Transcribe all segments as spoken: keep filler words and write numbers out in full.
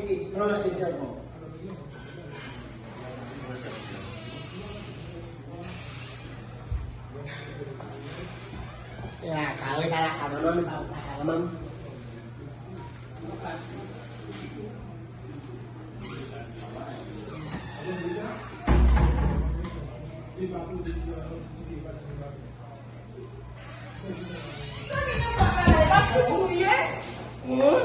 mesye. Yon lòt mesye ankò. Ya, ka rete la ka manman, men pa ka manman. Sa gen nan papa la, e pa ti moun ou ye? Hum?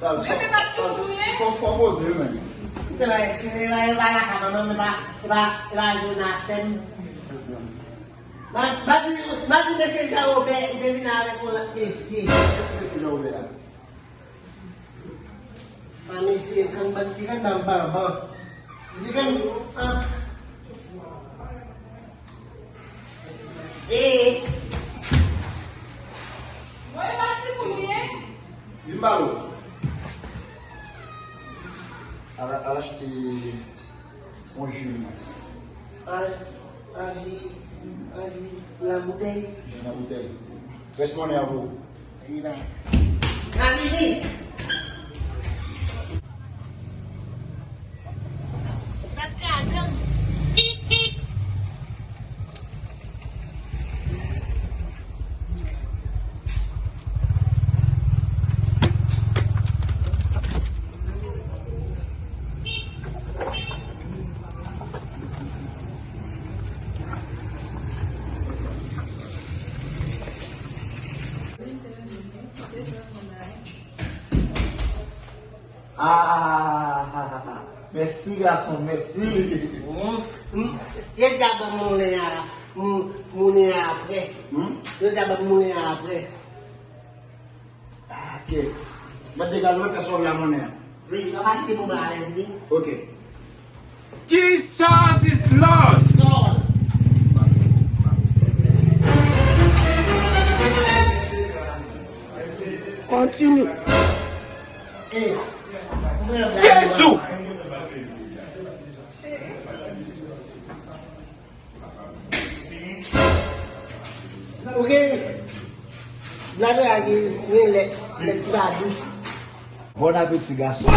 Baz, bebe, e pa ti moun ou ye? Fò, fò poze, wi, men. Mwen te bay, e pa, e pa la ka manman, e pa, e pa, e pa Jonathan. Ma, ma di, ma di mesye Jean Robert, li te vin avèk yon lòt mesye. Kiyès mesye Jean Robert a? Sa mesye, kan ban, li vin nan banban. Li vin, ah. Ee. Mwen pa timoun ou ye? Vin ba ou. Al, al achte yon ji. Al, al ji, al ji nan boutèy. Ji nan boutèy. Rès monnen an pou ou. Li bay. N a vini. Ah, mèsi gason, mèsi. Hmm, hmm. Yo deja ban m monnen an, m, monnen an apre. Hmm? Yo deja ban m monnen an apre. Ah, ok. Mèt de gad, mwen fè sòl la monnen an. Wi, yo pa di pou ba alèz, wi. Ok. Jesus is Lord. Lord. Kontini. Eh, Jezi! Ok. Blablabla gen, gen lè, lè ki pa dous. Bon apeti, gason.